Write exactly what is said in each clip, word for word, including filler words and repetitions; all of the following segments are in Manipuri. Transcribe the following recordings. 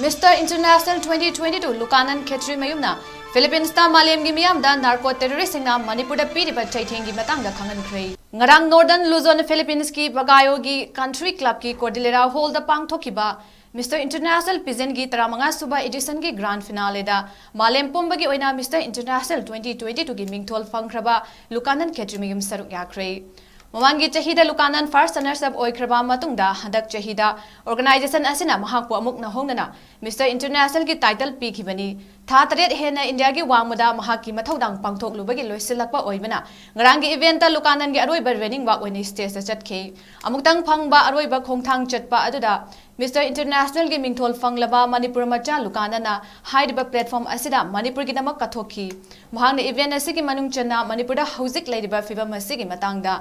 Mister International twenty twenty-two ꯂꯨꯀꯥꯅꯟ ꯈꯦꯇ꯭ꯔꯤꯃꯌꯨꯝꯅ ꯐꯤꯂꯤꯄꯤꯟꯁꯇ ꯃꯥꯂꯦꯝꯒꯤ ꯃꯤꯌꯥꯝꯗ ꯅꯥꯔꯀꯣ ꯇꯦꯔꯣꯔꯤꯁꯁꯤꯡꯅ ꯃꯅꯤꯄꯨꯔꯗ ꯄꯤꯔꯤꯕ ꯆꯩꯊꯦꯡꯒꯤ ꯃꯇꯥꯡꯗ ꯈꯪꯍꯟꯈ꯭ꯔꯦ꯫ ꯉꯔꯥꯡ ꯅꯣꯔꯗꯔꯟ ꯂꯨꯖꯣꯟ ꯐꯤꯂꯤꯄꯤꯟꯁꯀꯤ ꯕꯒꯥꯌꯣꯒꯤ ꯀꯟꯇ꯭ꯔꯤ ꯀ꯭ꯂꯕꯀꯤ ꯀꯣꯔꯗꯤꯂꯦꯔꯥ ꯍꯣꯜꯗ ꯄꯥꯡꯊꯣꯛꯈꯤꯕ ꯃꯤꯁꯇꯔ ꯏꯟꯇꯔꯅꯦꯁꯅꯦꯜ ꯄꯤꯖꯦꯟꯒꯤ ꯇꯔꯥꯃꯉꯥ ꯁꯨꯕ ꯏꯗꯤꯁꯟꯒꯤ ꯒ꯭ꯔꯥꯟ ꯐꯤꯅꯥꯂꯦꯗ ꯃꯥꯂꯦꯝ ꯄꯨꯝꯕꯒꯤ ꯑꯣꯏꯅ ꯃꯤꯁꯇꯔ ꯏꯟꯇꯔꯅꯦꯁꯅꯦꯜ ꯇ꯭ꯋꯦꯟꯇꯤ ꯇ꯭ꯋꯦꯟꯇꯤ ꯇꯨꯒꯤ ꯃꯤꯡꯊꯣꯜ ꯐꯪꯈ꯭ꯔꯕ ꯂꯨꯀꯥꯅꯟ ꯈꯦꯇ꯭ꯔꯤꯃꯌꯨꯝ ꯁꯔꯨꯛ ꯌꯥꯈ꯭ꯔꯦ꯫ ꯃꯃꯥꯡꯒꯤ ꯆꯍꯤꯗ ꯂꯨꯀꯥꯅꯟ ꯐꯥꯔꯁ ꯔꯟꯅꯔꯁ ꯑꯞ ꯑꯣꯏꯈ꯭ꯔꯕ ꯃꯇꯨꯡꯗ ꯍꯟꯗꯛ ꯆꯍꯤꯗ ꯑꯣꯔꯒꯅꯥꯏꯖꯦꯁꯟ ꯑꯁꯤꯅ ꯃꯍꯥꯛꯄꯨ ꯑꯃꯨꯛ ꯅꯧꯍꯧꯅꯅ ꯃꯤꯁꯇꯔ ꯏꯟꯇꯔꯅꯦꯁꯅꯦꯜꯒꯤ ꯇꯥꯏꯇꯜ ꯄꯤꯈꯤꯕꯅꯤ꯫ ꯊꯥ ꯇꯔꯦꯠ ꯍꯦꯟꯅ ꯏꯟꯗꯤꯌꯥꯒꯤ ꯋꯥꯡꯃꯗ ꯃꯍꯥꯛꯀꯤ ꯃꯊꯧꯗꯥꯡ ꯄꯥꯡꯊꯣꯛꯂꯨꯕꯒꯤ ꯂꯣꯏꯁꯤꯜꯂꯛꯄ ꯑꯣꯏꯕꯅ ꯉꯔꯥꯡꯒꯤ ꯏꯚꯦꯟꯠꯇ ꯂꯨꯀꯥꯅꯟꯒꯤ ꯑꯔꯣꯏꯕ ꯔꯦꯅꯤꯡ ꯋꯥꯛ ꯑꯣꯏꯅ ꯁ꯭ꯇꯦꯖꯇ ꯆꯠꯈꯤ꯫ ꯑꯃꯨꯛꯇꯪ ꯐꯪꯕ ꯑꯔꯣꯏꯕ ꯈꯣꯡꯊꯥꯡ ꯆꯠꯄ ꯑꯗꯨꯗ ꯃꯤꯁꯇꯔ ꯏꯟꯇꯔꯅꯦꯁꯅꯦꯜꯒꯤ ꯃꯤꯡꯊꯣꯜ ꯐꯪꯂꯕ ꯃꯅꯤꯄꯨꯔ ꯃꯆꯥ ꯂꯨꯀꯥꯅꯟꯅ ꯍꯥꯏꯔꯤꯕ ꯄ꯭ꯂꯦꯠꯐꯣꯔꯝ ꯑꯁꯤꯗ ꯃꯅꯤꯄꯨꯔꯒꯤꯗꯃꯛ ꯀꯠꯊꯣꯛꯈꯤ꯫ ꯃꯍꯥꯛꯅ ꯏꯚꯦꯟꯠ ꯑꯁꯤꯒꯤ ꯃꯅꯨꯡ ꯆꯟꯅ ꯃꯅꯤꯄꯨꯔꯗ ꯍꯧꯖꯤꯛ ꯂꯩꯔꯤꯕ ꯐꯤꯕꯝ ꯑꯁꯤꯒꯤ ꯃꯇꯥꯡꯗ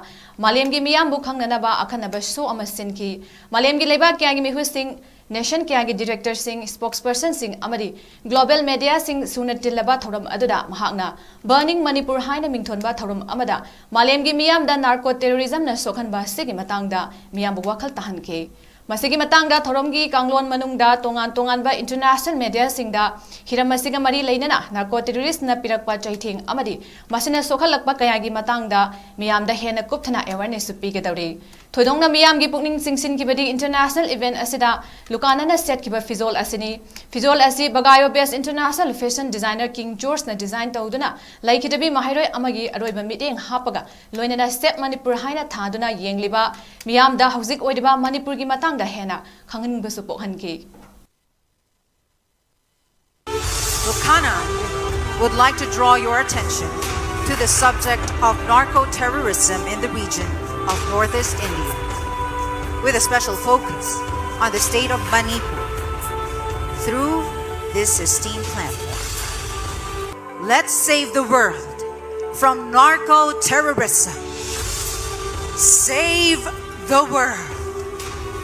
ꯃꯥꯂꯦꯝꯒꯤ ꯃꯤꯌꯥꯝꯕꯨ ꯈꯪꯅꯅꯕ ꯑꯈꯟꯅꯕ ꯁꯣ ꯑꯃ ꯁꯤꯟꯈꯤ꯫ ꯃꯥꯂꯦꯝꯒꯤ ꯂꯩꯕꯥꯛ ꯀꯌꯥꯒꯤ ꯃꯤꯍꯨꯠꯁꯤꯡ, ꯅꯦꯁꯟ ꯀꯌꯥꯒꯤ ꯗꯤꯔꯦꯛꯇꯔꯁꯤꯡ, ꯁ꯭ꯄꯣꯛꯁꯄꯔꯁꯟꯁꯤꯡ ꯑꯃꯗꯤ ꯒ꯭ꯂꯣꯕꯦꯜ ꯃꯦꯗꯤꯌꯥꯁꯤꯡ ꯁꯨꯅ ꯇꯤꯜꯂꯕ ꯊꯧꯔꯝ ꯑꯗꯨꯗ ꯃꯍꯥꯛꯅ ꯕꯔꯅꯤꯡ ꯃꯅꯤꯄꯨꯔ ꯍꯥꯏꯅ ꯃꯤꯡꯊꯣꯟꯕ ꯊꯧꯔꯝ ꯑꯃꯗ ꯃꯥꯂꯦꯝꯒꯤ ꯃꯤꯌꯥꯝꯗ ꯅꯥꯔꯀꯣ ꯇꯦꯔꯣꯔꯤꯖꯝꯅ ꯁꯣꯛꯍꯟꯕ ꯑꯁꯤꯒꯤ ꯃꯇꯥꯡꯗ ꯃꯤꯌꯥꯝꯕꯨ ꯋꯥꯈꯜ ꯇꯥꯍꯟꯈꯤ꯫ ꯃꯁꯤꯒꯤ ꯃꯇꯥꯡꯗ ꯊꯧꯔꯝꯒꯤ ꯀꯥꯡꯂꯣꯟ ꯃꯅꯨꯡꯗ ꯇꯣꯉꯥꯟ ꯇꯣꯉꯥꯟꯕ ꯏꯟꯇꯔꯅꯦꯁꯅꯦꯜ ꯃꯦꯗꯤꯌꯥꯁꯤꯡꯗ ꯍꯤꯔꯝ ꯑꯁꯤꯒ ꯃꯔꯤ ꯂꯩꯅꯅ ꯅꯥꯔꯀꯣ ꯇꯦꯔꯣꯔꯤꯁꯅ ꯄꯤꯔꯛꯄ ꯆꯩꯊꯦꯡ ꯑꯃꯗꯤ ꯃꯁꯤꯅ ꯁꯣꯛꯍꯜꯂꯛꯄ ꯀꯌꯥꯒꯤ ꯃꯇꯥꯡꯗ ꯃꯤꯌꯥꯝꯗ ꯍꯦꯟꯅ ꯀꯨꯞꯊꯅ ꯑꯦꯋꯥꯔꯅꯦꯁꯁꯨ ꯄꯤꯒꯗꯧꯔꯤ꯫ ꯊꯣꯏꯗꯣꯛꯅ ꯃꯤꯌꯥꯝꯒꯤ ꯄꯨꯛꯅꯤꯡ ꯆꯤꯡꯁꯤꯟꯈꯤꯕꯗꯤ ꯏꯟꯇꯔꯅꯦꯁꯅꯦꯜ ꯏꯚꯦꯟꯠ ꯑꯁꯤꯗ ꯂꯨꯀꯥꯅꯟꯅ ꯁꯦꯠꯈꯤꯕ ꯐꯤꯖꯣꯜ ꯑꯁꯤꯅꯤ꯫ ꯐꯤꯖꯣꯜ ꯑꯁꯤ ꯕꯒꯥꯌꯣ ꯕꯦꯁ ꯏꯟꯇꯔꯅꯦꯁꯅꯦꯜ ꯐꯦꯁꯟ ꯗꯤꯖꯥꯏꯅꯔ ꯀꯤꯡ ꯖꯣꯔꯖꯅ ꯗꯤꯖꯥꯏꯟ ꯇꯧꯗꯨꯅ ꯂꯩꯈꯤꯗꯕꯤ ꯃꯍꯩꯔꯣꯏ ꯑꯃꯒꯤ ꯑꯔꯣꯏꯕ ꯃꯤꯠꯌꯦꯡ ꯍꯥꯞꯄꯒ ꯂꯣꯏꯅꯅ ꯁꯦꯞ ꯃꯅꯤꯄꯨꯔ ꯍꯥꯏꯅ ꯊꯥꯗꯨꯅ ꯌꯦꯡꯂꯤꯕ ꯃꯤꯌꯥꯝꯗ ꯍꯧꯖꯤꯛ ꯑꯣꯏꯔꯤꯕ ꯃꯅꯤꯄꯨꯔꯒꯤ ꯃꯇꯥꯡꯗ ꯍꯦꯟꯅ ꯈꯪꯅꯤꯡꯕꯁꯨ ꯄꯣꯛꯍꯟꯈꯤ꯫ Lukana would like to draw your attention to the subject of narco-terrorism in the region of Northeast India, with a special focus on the state of Manipur through this esteemed platform. Let's save the world from narco-terrorism. Save the world.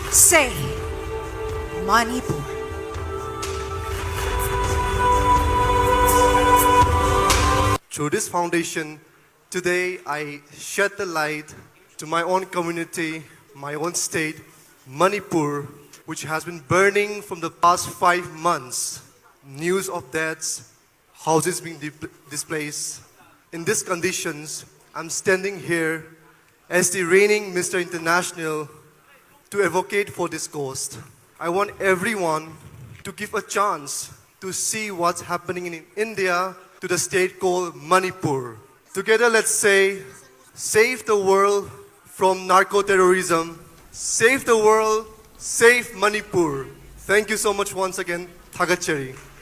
Save Manipur. Through this foundation, today I shed the light to my own community, my own state, Manipur, which has been burning from the past five months. News of deaths, houses being di- displaced. In these conditions, I'm standing here as the reigning Mister International to advocate for this cause. I want everyone to give a chance to see what's happening in India to the state called Manipur. Together, let's say, save the world from narco-terrorism. Save the world, save Manipur. Thank you so much once again. ꯊꯥꯒꯠꯆꯔꯤ꯫